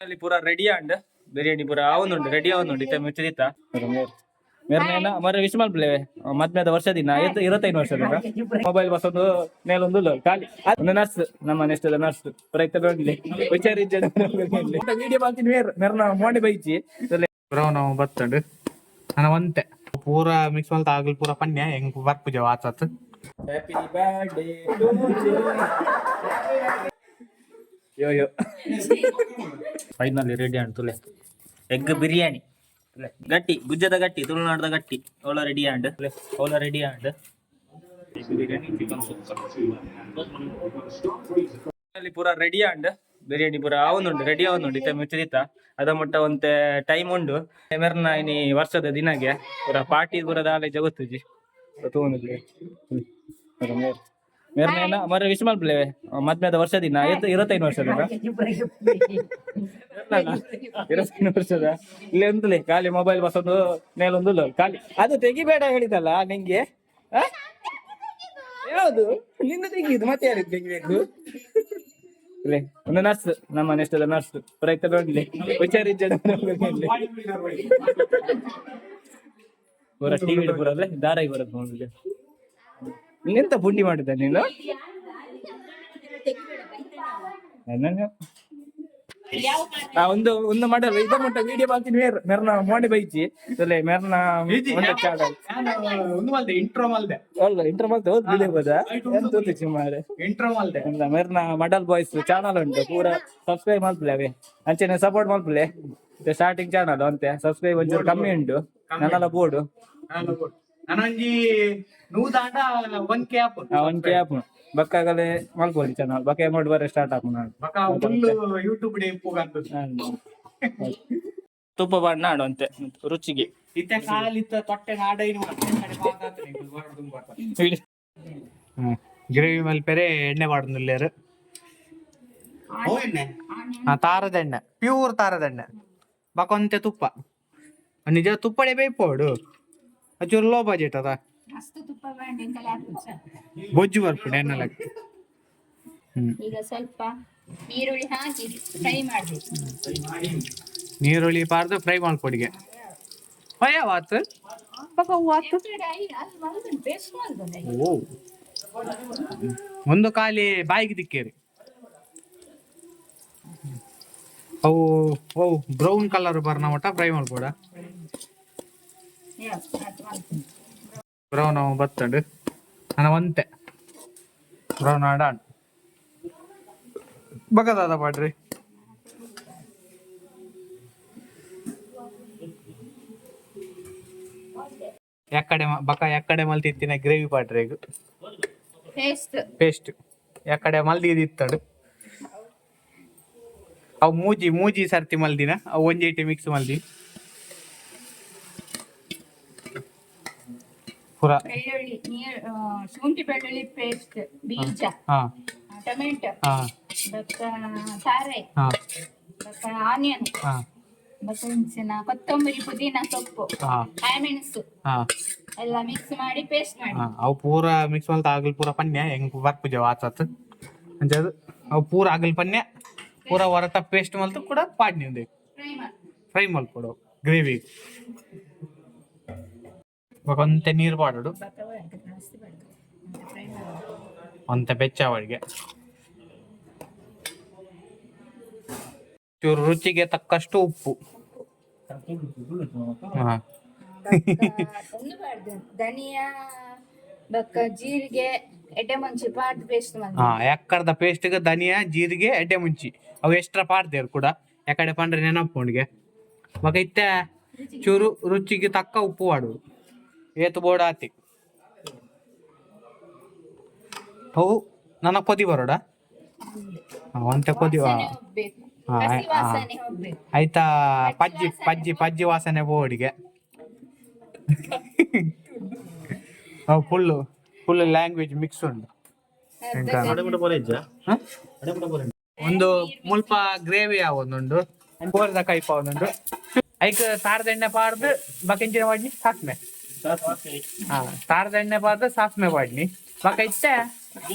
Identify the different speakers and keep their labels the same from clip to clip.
Speaker 1: ಅಲ್ಲಿ ಪೂರ ರೆಡಿ ಅಂಡ್ ಬಿರಿಯಾನಿ ಪೂರ ಆವೊಂದುಂಡು, ರೆಡಿ ಆವೊಂದುಂಡು. ಇತ್ತೆ ಮಿಚ್ಚದಿತ್ತ ಮೇರ್ನ ಮರ ವಿಶ್ ಮಲ್ಪಲೆ. ಮದ್ಮೆದ ವರ್ಷ ದಿನ 25 ವರ್ಷದ ಮೊಬೈಲ್ ಬಸ್ ಒಂದು ಮೇಲೊಂದು ಖಾಲಿ. ಒಂದು ನರ್ಸ್, ನಮ್ಮ ನೆಕ್ಸ್ಟ್ ನರ್ಸ್ ರೈತ ವಿಚಾರ. ವಿಡಿಯೋ ಮಾಡ್ತೀನಿ ಮೇರ್ ಮೆರ್ನ ಮೋಡೆ ಬೈಚಿ.
Speaker 2: ಬ್ರೌನ್ ಬತ್ತಂಡು ನನ್ನ ಒಂತೆ ಪೂರ ಮಿಕ್ಸ್ ಮಲ್ತ ಆಗಲ್ ಪೂರ ಪನ್ಯ ಹೆಂಗ್ ಬರ್ಪುಜ ವಾಚತ್.
Speaker 1: ಹ್ಯಾಪಿ ಬರ್ತ್ಡೇ ಯೋ ಯೋ. ಫೈನಲಿ ರೆಡಿ ಅಂಡ್ ತುಲೆ ಎಗ್ ಬಿರಿಯಾನಿ ತುಲೆ. ಗಟ್ಟಿ ಗುಜ್ಜದ ಗಟ್ಟಿ, ತುಳುನಾಡದ ಗಟ್ಟಿ ಓಲ ರೆಡಿ ಅಂಡ್ ಓಲ ರೆಡಿ ಅಂಡ್. ಬಿರಿಯಾನಿ ಚಿಕನ್ ಅಲ್ಲಿ ಪೂರ ರೆಡಿ ಅಂಡ್ ಬಿರಿಯಾನಿ ಪೂರ ಆವೊಂದುಂಡು, ರೆಡಿ ಆವೊಂದುಂಡು. ಇತ್ತೆ ಮಿಚ್ಚದಿತ್ತ ಅದ ಮುಟ್ಟ ಒಂತೆ ಟೈಮ್ ಉಂಡು. ಮೆರ್ನ ಇನಿ ವರ್ಷದ ದಿನಗೆ ಪೂರ ಪಾರ್ಟಿ ಪೂರ ದಾಲೆ ಜಗತ್ತುಜಿ ತೂವೊಂದಿಲ್ಲ. ಮೇರ್ನ ಮರ ವಿಶ್ ಮಲ್ಪಲೆ. ಮದ್ಮೆದ ವರ್ಷ ದಿನ 25 ವರ್ಷದ, 25 ವರ್ಷದ. ಇಲ್ಲಿ ಎಂತಲೇ ಖಾಲಿ ಮೊಬೈಲ್ ಬಸ್ ಒಂದು ಮೇಲೊಂದು ಖಾಲಿ. ಅದು ತೆಗಿಬೇಡ ಹೇಳಿದಲ್ಲ ನಿಂಗೆ, ಆ? ಯಾವುದು ನಿನ್ನ ತೆಗಿಯುದು? ಮತ್ತೆ ಯಾರಿಗೆ ತೆಗಿಬೇಕು? ಇಲ್ಲೇ ಒಂದು ನರ್ಸ್, ನಮ್ಮ ನೆಕ್ಸ್ಟ್ ನರ್ಸ್ ರೈತ ವಿಚಾರ. ಪೂರ ಟಿವಿ ಪೂರ ಅಲ್ಲೇ ದಾರಾಗಿ ಬರೋದು ನೋಡಿದೆ. ನೀನೆಂತ ಪುಂಡಿ ಮಾಡಿದ್ದ ನೀನು? ಒಂದು ಒಂದು ಮಾಡಲ್ಲ. ಇದ ಮುಟ್ಟ ವಿಡಿಯೋ ಮಾಡ್ತೀನಿ ಮೇರ್ ಮೆರ್ನ ಮೋಡೆ ಬೈಚಿ ಅಲ್ಲೇ ಮೆರ್ನ ಒಂದು ಚಾನಲ್.
Speaker 2: ಒಂದು ಮಲ್ದೆ, ಇಂಟ್ರೋ ಮಲ್ದೆ.
Speaker 1: ಅಲ್ಲ, ಇಂಟ್ರೋ ಮಾಡ್ತಾ ಹೋದ್ ವಿಡಿಯೋ ಹೋದ ಎಂತ ಗೊತ್ತಿಚ್ಚಿ ಮಾರೆ.
Speaker 2: ಇಂಟ್ರೋ ಮಲ್ದೆ.
Speaker 1: ಇಲ್ಲ, ಮೆರ್ನ ಮಡಲ್ ಬಾಯ್ಸ್ ಚಾನಲ್ ಉಂಟು. ಪೂರ ಸಬ್ಸ್ಕ್ರೈಬ್ ಮಲ್ಪಲೆ ಅವೇ, ಅಂಚನೆ ಸಪೋರ್ಟ್ ಮಲ್ಪಲೆ. ಸ್ಟಾರ್ಟಿಂಗ್ ಚಾನಲ್ ಅಂತೆ, ಸಬ್ಸ್ಕ್ರೈಬ್ ಒಂಚೂರು ಕಮ್ಮಿ ಉಂಟು. ನನ್ನೆಲ್ಲ ಬೋರ್ಡು.
Speaker 2: ನಾನೊಂಜಿ ನೂದಾಂಡ 1K app.
Speaker 1: 1K app ಬಕ್ಕಾಗಲೇ ಮಲ್ಪೊಲಿ channel. ಬಕ್ಕ ಅಮೌಂಟ್ ಬರ ಸ್ಟಾರ್ಟ್ ಆಪು ನಾನು.
Speaker 2: ಬಕ ಫುಲ್ ಯೂಟ್ಯೂಬ್ ಡೇ ಪೋಗಂತ.
Speaker 1: ತುಪ್ಪ ಬಣ್ಣ ಅಂತೆ ರುಚಿಗೆ.
Speaker 2: ಇತ್ತೆ ಕಾಲಿತ್ತ ತೊಟ್ಟೆ ನಾಡೈನು. ಗ್ರೇವಿ ಮಲ್ಪೆರೆ ಎಣ್ಣೆ ಪಾಡೊಂದುಲ್ಲೆರ್. ಹಾ, ತಾರದ ಎಣ್ಣೆ, ಪ್ಯೂರ್ ತಾರದ ಎಣ್ಣೆ. ಬಕ ಒಂತೆ ತುಪ್ಪ. ನಿಜ ತುಪ್ಪಡೆ ಬೇಯ್ಪೋಡು, ಅಚೂರು ಲೋ ಬಜೆಟ್ ಅದ.
Speaker 3: ಮಸ್ತ್ ತುಪ್ಪ ಬೇಡ, ಇಂಕಲೆ ಹಾಕುದು.
Speaker 2: ಬೊಜ್ಜು ಬರ್ಪುಂಡು ಎಣ್ಣೆ.
Speaker 3: ಈಗ ಸ್ವಲ್ಪ ಈರುಳ್ಳಿ ಹಾಕಿ ಫ್ರೈ ಮಾಡ್ಬೇಕು.
Speaker 2: ನೀರುಳ್ಳಿ ಪಾರ್ದು ಫ್ರೈ ಮಲ್ಪೊಡಿಗೆ ಪಯ ವಾತ್ ಬಕ ವಾತ್.
Speaker 3: ಪೇಸ್ಟ್ ಮಾಡ್ಬೋದು.
Speaker 2: ಓ, ಒಂದು ಖಾಲಿ ಬಾಯಿಗೆ ದಿಕ್ಕೇರಿ. ಅವು ಓ ಬ್ರೌನ್ ಕಲರ್ ಬರ್ನ ಮಟ್ಟ ಫ್ರೈ ಮಲ್ಪೊಡ. ಬ್ರೌನ್ ಅವು ಬತ್ತಂಡು ನನ್ನ ಒಂತೆ ಬ್ರೌನ್ ಆಡ ಬಗದಾದ ಪಾಡ್ರಿ. ಎಕ್ಕಡೆ ಬಕ ಎಕ್ಕಡೆ ಮಲ್ತಿತ್ತಿನ ಗ್ರೇವಿ ಪಾಡ್ರಿ ಈಗ.
Speaker 3: ಪೇಸ್ಟ್.
Speaker 2: ಪೇಸ್ಟ್ ಎಕ್ಕಡೆ ಮಲ್ದಿತ್ತಿತ್ತಡು. ಅವು ಮೂಜಿ ಮೂಜಿ ಸರ್ತಿ ಮಲ್ದಿನ. ಅವು ಒಂಜೇಟಿ ಮಿಕ್ಸ್ ಮಲ್ದಿ ಪೂರ.
Speaker 3: ಬೆಳ್ಳುಳ್ಳಿ ನೀರು, ಶುಂಠಿ ಬೆಳ್ಳುಳ್ಳಿ ಪೇಸ್ಟ್, ಬೀಜ, ಟೊಮೆಟೊ, ಬೊಕ್ಕ ಸಾರೆ, ಬೊಕ್ಕ ಆನಿಯನ್, ಬೊಕ್ಕ ಇಂಚಿನ ಕೊತ್ತಂಬರಿ, ಪುದೀನ ಸೊಪ್ಪು, ಕಾಯಿಮೆಣಸು ಎಲ್ಲ ಮಿಕ್ಸ್ ಮಾಡಿ ಪೇಸ್ಟ್ ಮಾಡಿ.
Speaker 2: ಅವು ಪೂರ ಮಿಕ್ಸ್ ಮಲ್ತ ಆಗಲ್ ಪೂರ ಪನ್ಯ ಹೆಂಗ್ ಬರ್ಪುಜ ವಾಚತ್ ಅಂಚದು. ಅವು ಪೂರ ಆಗಲ್ ಪನ್ಯ ಪೂರ ಹೊರಟ ಪೇಸ್ಟ್ ಮಲ್ತು ಕೂಡ ಪಾಡ್ನಿ ಉಂದೆ.
Speaker 3: ಫ್ರೈ ಮಾಡಿ.
Speaker 2: ಫ್ರೈ ಮಲ್ಪೊಡು ಗ್ರೇವಿ. ಬೊಕ ಒಂತೆ ನೀರು ಪಾಡೋಡು.
Speaker 3: ಫ್ರೈ ಮಾಡಿ.
Speaker 2: ಒಂತೆ ಬೆಚ್ಚ ಅವಳಿಗೆ ಚೂರು ರುಚಿಗೆ ತಕ್ಕಷ್ಟು ಉಪ್ಪು.
Speaker 3: ಒಂದು ಬಾರ್ದು ಧನಿಯಾ ಬೊಕ್ಕ ಜೀರಿಗೆ, ಎಡ್ಡೆ ಮುಂಚಿ ಪಾಡ್ ಪೇಸ್ಟ್ ಮಾಡಿ.
Speaker 2: ಎಕ್ಕರ್ದ ಪೇಸ್ಟ್ಗೆ ಧನಿಯಾ, ಜೀರಿಗೆ, ಎಡ್ಡೆ ಮುಂಚಿ ಅವು ಎಕ್ಸ್ಟ್ರಾ ಪಾಡ್ದೇರು ಕೂಡ. ಯಾಕಡೆ ಪಂಡ್ರೆ ನೆನಪುಂಡಿಗೆ. ಬೊಕ ಇತ್ತೆ ಚೂರು ರುಚಿಗೆ ತಕ್ಕ ಉಪ್ಪು ಪಾಡುದು, ಏತು ಬೋಡ ಆತಿ. ಅವು ನನ್ನ ಕೊದಿ ಬರೋಡ ಒಂತೆ ಕೊದಿ.
Speaker 3: ವಾಸನೆ ಹೋಗ್ಬೇಕು. ಹಸಿ ವಾಸನೆ ಹೋಗ್ಬೇಕು.
Speaker 2: ಆಯ್ತಾ, ಪಜ್ಜಿ ಪಜ್ಜಿ ಪಜ್ಜಿ ವಾಸನೆ ಬೋಡಿಗೆ. ಅವು ಫುಲ್ ಫುಲ್ ಲ್ಯಾಂಗ್ವೇಜ್ ಮಿಕ್ಸ್ ಉಂಟು. ಹ? ಒಂದು ಮುಲ್ಪ ಗ್ರೇವಿ ಒಂದುಂಡು, ಕೋರಿದ ಕೈಪ ಒಂದುಂಡು. ಐಕ್ ತಾರದ ಎಣ್ಣೆ ಪಾಡ್ದು ಬಕ ಇಂಚಿನ ವಾಡ್ನಿ ಸಾಸ್ಮೆ. ಹಾ, ತಾರದ ಎಣ್ಣೆ ಪಾಡ್ದು ಸಾಸ್ಮೆ ವಾಡ್ನಿ. ಬಕ ಇತ್ತೆ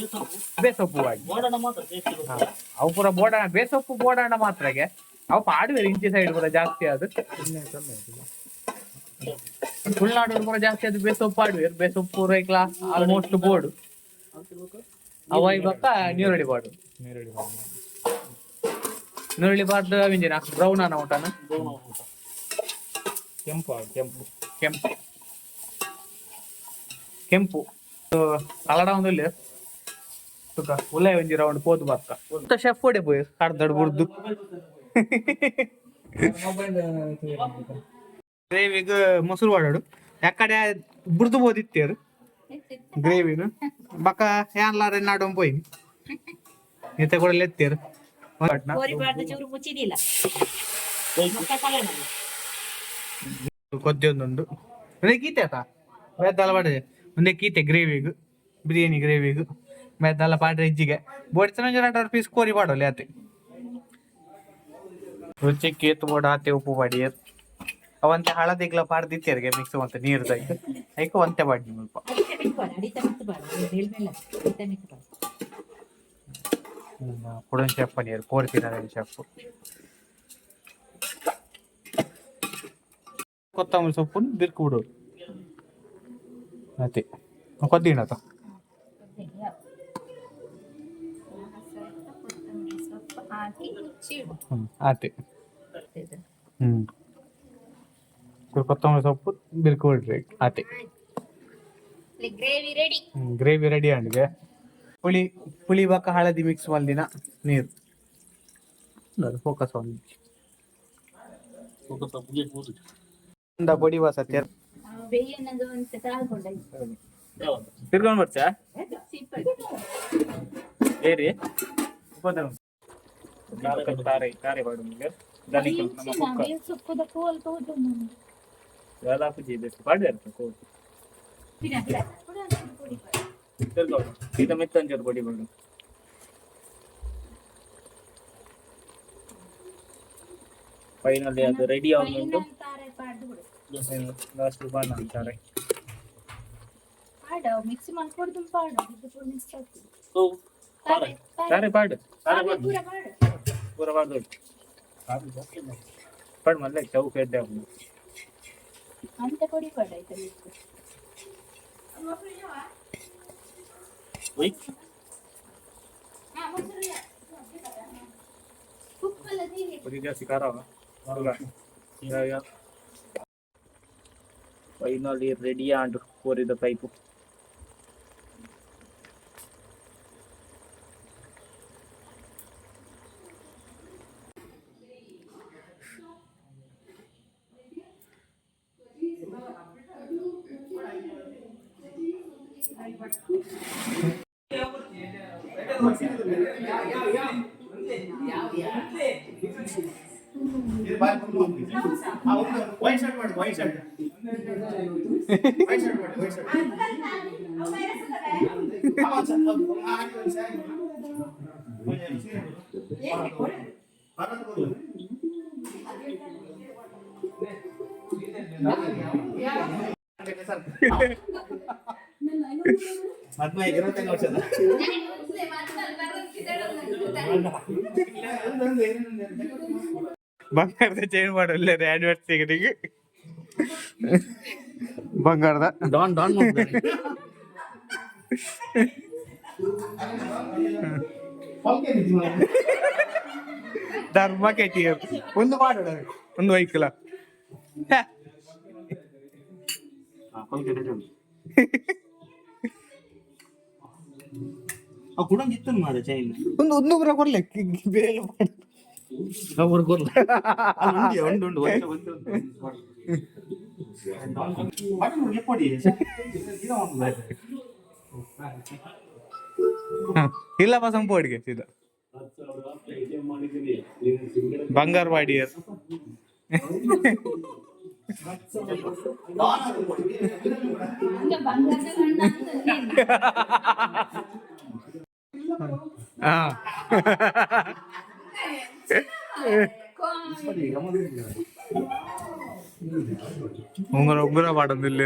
Speaker 2: ಬೇಸೊಪ್ಪು ವಾಡ್ನಿ. ಅವು ಪೂರ ಬೋಡಣ, ಬೇಸೊಪ್ಪು ಬೋಡಣ ಮಾತ್ರಗೆ. ಅವು ಪಾಡುವೆ ಇಂಚಿ ಸೈಡ್ ಪೂರ ಜಾಸ್ತಿ ಅದು. ತುಳುನಾಡು ಪೂರ ಜಾಸ್ತಿ ಅದು ಬೇಸೊಪ್ಪು ಪಾಡುವೆ. ಬೇಸೊಪ್ಪು ಪೂರ ಐಕ್ಲ ಆಲ್ಮೋಸ್ಟ್ ಬೋರ್ಡ್ ಅವಾಯ್ ಬಕ್ಕ ನೀರುಳ್ಳಿ ಪಾಡು. ನೀರುಳ್ಳಿ ಪಾಡ್ದು ಅವಿಂಜಿನ ಬ್ರೌನ್ ಅನ್ನ ಊಟನ.
Speaker 1: ಕೆಂಪು ಕೆಂಪು.
Speaker 2: ಕೆಂಪು ಕೆಂಪು ಕಲಡ ಒಂದು ಇಲ್ಲ ತುಕ ಉಲ್ಲ ಒಂಜಿ ರೌಂಡ್ ಪೋದು ಬಕ್ಕ. ಶೆಫ್ ಓಡೆ ಪೋಯ್ ಕಡ್ದಡ್ ಬುರ್ದು. ಗ್ರೇವಿಗ್ ಮೊಸರು ವಾಡೋಡು. ಯಾಕಡೆ ಬುರ್ದು ಬೋದಿತ್ತೇರು ಗ್ರೇವಿನು ಬಕ್ಕ ಯಾನ್ಲಾರ ನಾಡೊಂದು ಪೋಯಿ ಇತ್ತೆ ಕೂಡ ಲೆತ್ತೇರು.
Speaker 4: ಕೋರಿ ಪಾಡ್ದು ಚೂರು ಮುಚ್ಚಿದಿಲ್ಲ.
Speaker 2: ಕೊದ್ದೊಂದುಂಡು. ಒಂದೇ ಕೀತೆ ಆತ ಬೇದಲ್ಲ ಪಾಡ್ರೆ. ಒಂದೇ ಕೀತೆ ಗ್ರೇವಿಗ್, ಬಿರಿಯಾನಿ ಗ್ರೇವಿಗ್ ಬೇದಲ್ಲ ಪಾಡ್ರೆ. ಇಜ್ಜಿಗೆ ಬೋಡಿತನ ಒಂಜಿ ಪೀಸ್ ಕೋರಿ ಪಾಡೋಲಿ ಆತೆ. ರುಚಿಕ್ಕೆ ಏತು ಬೋಡ ಆತೆ ಉಪ್ಪು ಪಾಡಿಯರ್. ಅವಂತೆ ಹಳದಿಗ್ಲ ಪಾಡ್ದಿತ್ತೇರ್ಗೆ ಮಿಕ್ಸ್ ಮಂತ ನೀರ್ದಾಯ್ತು. ಐಕ್ ಒಂತೆ ಪಾಡ್ನಿ ಮುಲ್ಪ.
Speaker 4: ಅಡಿತ ಮಿಕ್ಕು ಪಾಡು, ಅಡಿತ ಮಿಕ್ಕು ಪಾಡು. ಮೇಲ್ಮೇಲೆ ಅಡಿತ ಮಿಕ್ಕು ಪಾಡು.
Speaker 2: ಕುಡನ್ ಶೆಫ್ ಪನಿಯರ್ ಕೋರಿ ತಿನ್ನರೆ ಶೆಫ್. ಕೊತ್ತಂಬರಿ ಸೊಪ್ಪು ಬಿರ್ಕು ಬಿಡೋದು ಅದೇ ಕೊದ್ದಿಣತ.
Speaker 3: ಸ್ವಲ್ಪ ಕೊತ್ತಂಬರಿ ಸೊಪ್ಪು ಹಾಕಿ ಮುಚ್ಚಿಡು.
Speaker 2: ಆತೆ. ಕೊತ್ತಂಬರಿ ಸೊಪ್ಪು ಬಿರ್ಕು ಬಿಡ್ರಿ ಆತೆ.
Speaker 3: Gravy ready.
Speaker 2: ಗ್ರೇವಿ ರೆಡಿ ಅಂಡ್ಗೆ. ಪುಳಿ ಪುಳಿ ಬಕ್ಕ ಹಳದಿ ಮಿಕ್ಸ್ ಮಲ್ದಿನ ನೀರು ಫೋಕಸ್ ಆನ್ ಪೊಡಿ ವಾಸತ್ತೆ.
Speaker 3: ಬೇಯನ್ನದು ಅಂತ ತಾಳ್ಕೊಂಡ.
Speaker 1: ತಿರ್ಗೊಂಡು ಬರ್ಚಾ?
Speaker 3: ಸಿಂಪಲ್.
Speaker 1: ಏರಿ ತಾರೆ ತಾರೆ ಪಾಡು ದನಿಕುಲು ನಮ್ಮ ಕುಕ್ಕ.
Speaker 3: ಸೊಪ್ಪುದ ಕೋಲ್ ತೋಜು.
Speaker 1: ದಾದ ಪೂಜೆ ಬೆಸ್ಟ್ ಪಾಡ್ದಾರ ಕೋಲ್. ತಿರ್ಗೋಡು ಈತ ಮೆತ್ತಂಚೂರು ಪೊಡಿ ಪಾಡು. ಫೈನಲಿ ಅದು ರೆಡಿ ಆಗುಂಟು.
Speaker 3: ತಾರೆ ಪಾಡ್ದು ಬಿಡು.
Speaker 1: ಲಾಸ್ಟ್ ಬಾಣ ಅಂತಾರೆ.
Speaker 3: ಪಾಡು ಮಿಕ್ಸ್ ಮಾಡ್ಕೊಡ್ದು ಪಾಡು. ಇದು ಪೂರ ಮಿಕ್ಸ್ ಆಗ್ತದೆ.
Speaker 1: ತಾರೆ ತಾರೆ ಪಾಡು, ತಾರೆ ಪಾಡು.
Speaker 3: ಪೂರ ಪಾಡು.
Speaker 1: ಪೂರ ಪಾಡ್ದು ಪಾಡು. ಮಲ್ಲೆ ಚೌಕ್ ಎಡ್ಡೆ ಆಪುಂಡು.
Speaker 3: ಅಂತ ಕೊಡಿ ಪಾಡು ಆಯ್ತಾ ಮಿಕ್ಸ್.
Speaker 1: ಒಯ್.
Speaker 3: ಉಪ್ಪೆಲ್ಲ ನೀರು.
Speaker 1: ಪೊಡಿ ಜಾಸ್ತಿ ಖಾರ ಫೈನಲಿ ರೆಡಿ ಆಂಡ್ ಕೋರಿದ ಪೈಪು.
Speaker 5: ವೈಟ್ ಶರ್ಟ್ ಮಾಡಿ, ವೈಟ್ ಶರ್ಟ್, ವೈಟ್ ಶರ್ಟ್ ಮಾಡಿ, ವೈಟ್ ಶರ್ಟ್. ಮದ್ವೆ 25 ವರ್ಷದ.
Speaker 2: ಬಂಗಾರದ ಚೇಂಜ್ ಮಾಡಲ್ಲ ಆನಿವರ್ಸರಿಗೆ ಬಂಗಾರದ.
Speaker 5: Don Don.
Speaker 2: ಧರ್ಮ ಕೆಟ್ಟಿ. ಒಂದು ಮಾಡೋಣ, ಒಂದು ವೈಕಲ.
Speaker 5: ಕುಡಂಗ್ ಇತ್ತು ಮಾರ ಚೈನ್.
Speaker 2: ಒಂದು ಒಂದು ಪುರ ಕೊರ್ಲೆ ಬೇರೆ.
Speaker 5: ಉಂಡು ಉಂಡು ಉಂಡು. ಪೊಡಿ.
Speaker 2: ಇಲ್ಲ ಬಸಂ ಪೋಡಿಗೆ ಸೀದಾ ಬಂಗಾರ ವಾಡಿಯರ್.
Speaker 3: ಬಂಗಾರದ ಬಣ್ಣ ಅಂತ.
Speaker 2: ಹಾ. ಉಂಗುರ ಉಂಗುರ ಪಾಡೊಂದಿಲ್ಲ.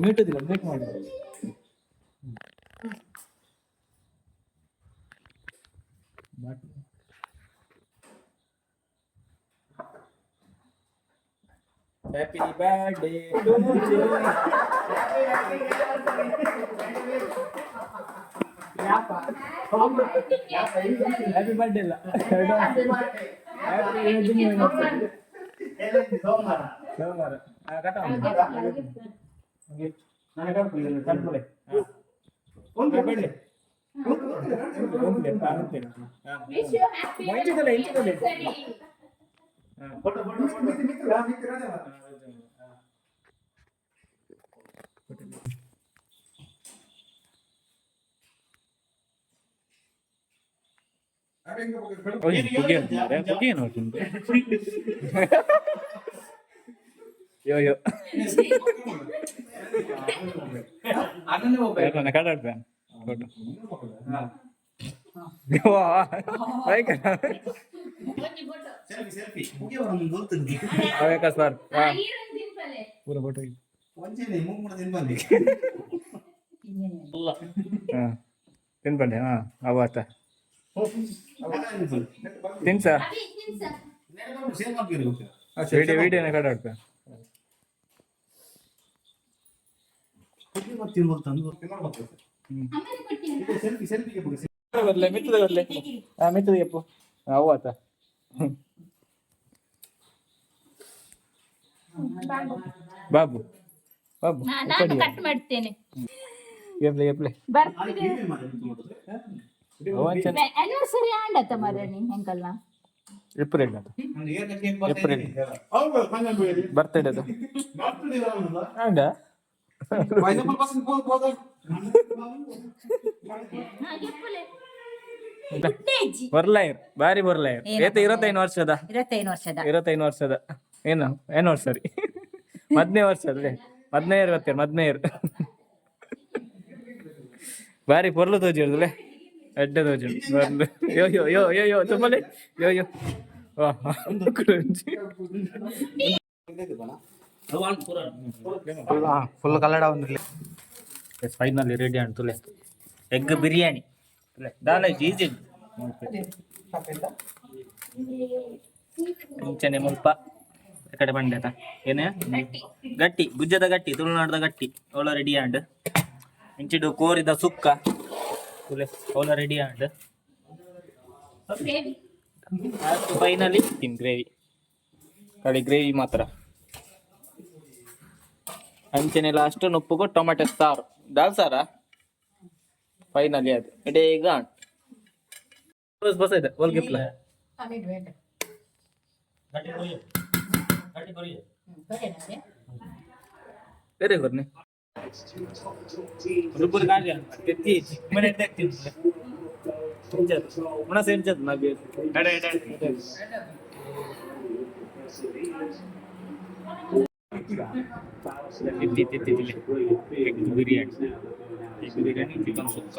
Speaker 1: ಮ್ಯೂಟ್ ಇದಿಲ್ಲ, ಮ್ಯೂಟ್ ಮಾಡಿ. Happy birthday to you. Happy birthday ಇಲ್ಲ, ಹ್ಯಾಪಿ ಸೋಮವಾರ. ಕಟ್ಟ.
Speaker 3: Wish you happy
Speaker 1: ಇಂಚಿದಲ್ಲ, ಇಂಚಿದಲ್ಲ.
Speaker 3: Anniversary.
Speaker 1: ಪುಗೆ ನೋಡಿ. ಯೋ ಯೋ, ಕಡಾಡ್ಬೇನ್ ಫೋಟೋ.
Speaker 3: ಒಂಜಿ ಫೋಟೋ.
Speaker 1: ಅವೇಕ ಸರ್.
Speaker 3: ಈರೊಂದು ತಿನ್ಪಲೆ.
Speaker 1: ಪೂರ ಫೋಟೋ. ಹಾ, ತಿನ್ಪಂಡೆ. ಹಾ, ಅವಾತ ತಿನ್ಸ.
Speaker 3: ಅವಿ ತಿನ್ಸ.
Speaker 1: ವಿಡಿಯೋ ವಿಡಿಯೋನ ಕಡಾಡ್ಬೆ.
Speaker 3: ಅಮ್ಮನ ಕೊಟ್ಟಿಯ.
Speaker 1: ಬರ್ಲೆ, ಮಿತ್ತದ ಬರ್ಲೆ. ಹಾ, ಮಿತ್ತದ ಎಪ್ಪು. ಅವಾತ. ಬಾಬು ಬಾಬು.
Speaker 3: ನಾನು ಕಟ್ ಮಾಡ್ತೇನೆ.
Speaker 1: ಎಪ್ಲೆ ಎಪ್ಲೆ.
Speaker 3: ಬರ್ತಿದೆ. ಆನಿವರ್ಸರಿ ಆಂಡತ ಮರಣಿ ಹೆಂಕಲ್ನ.
Speaker 1: ಏಪ್ರಿಲ್ ಅದು, ಏಪ್ರಿಲ್ ಬರ್ತ್ಡೇ ಅದು ಅಂಡ.
Speaker 3: ಗೆಪ್ಪುಲೆ. ಪುಟ್ಟೇಜಿ.
Speaker 1: ಬರ್ಲಾಯರ್, ಬಾರಿ ಬರ್ಲಾಯರ್. ಏತ 25 ವರ್ಷದ?
Speaker 4: 25 ವರ್ಷದ.
Speaker 1: 25 ವರ್ಷದ ಏನು ಆನಿವರ್ಸರಿ? ಮದ್ನೇ ವರ್ಷ ಅಲ್ಲೇ, ಮದ್ನೇಯರ್ ಬರ್ತೀರ ಮದ್ನೇಯರ್. ಬಾರಿ ಪೊರ್ಲು ತೋಜಿಡ್ದಲೆ, ಎಡ್ಡೆ ತೋಜಿ ಬರ್ಲು. ಯೋ ಯೋ ಯೋ ಯೋ ಯೋ, ತುಂಬಲೆ ಯೋ ಯೋ. ವಾ.
Speaker 2: ಫುಲ್ ಕಲ್ಲಡ ಒಂದು.
Speaker 1: ಫೈನಲಿ ರೆಡಿ ತುಲೆ ಎಗ್ ಬಿರಿಯಾನಿ ದಾಲ ಈಜಿ. ಮುಂಚೆನೆ ಮುಲ್ಪ ಕಡೆ ಬಂಡೆತ ಏನೇ ಗಟ್ಟಿ, ಗುಜ್ಜದ ಗಟ್ಟಿ, ತುಳುನಾಡದ ಗಟ್ಟಿ ಅವಳ ರೆಡಿ ಆಂಡ್. ಇಂಚಿಡು ಕೋರಿದ ಸುಕ್ಕ ತುಲೆ, ಅವಳ ರೆಡಿ and.
Speaker 3: Gravy.
Speaker 1: Finally ತಿನ್ ಗ್ರೇವಿ ಕಡೆ, ಗ್ರೇವಿ ಮಾತ್ರ. ಅಂಚನೆ ಲಾಸ್ಟ್ ನುಪ್ಪುಗು ಟೊಮೆಟೊ ಸಾರು, ದಾಲ್ ಸಾರಾ ಫೈನಲಿ. ಅದು ಇಡೀ ಈಗ ಬಸ್ ಬಸ್ ಇದೆ ಒಲ್ಗಿಪ್ಲ. ಬೇರೆ ಕೊರ್ನಿ ರುಬ್ಬರು ಕಾರ್ಯ ತೆತ್ತಿ ಮನೆ ತೆತ್ತಿ ಮುಣ ಸೇಂಚದ್ ನಾ ಬೇರೆ ಎಡೆ ಎಡೆ. ತಿತ್ತಿ ತಿತ್ತಿ egg biryani, egg biryani, chicken sukka.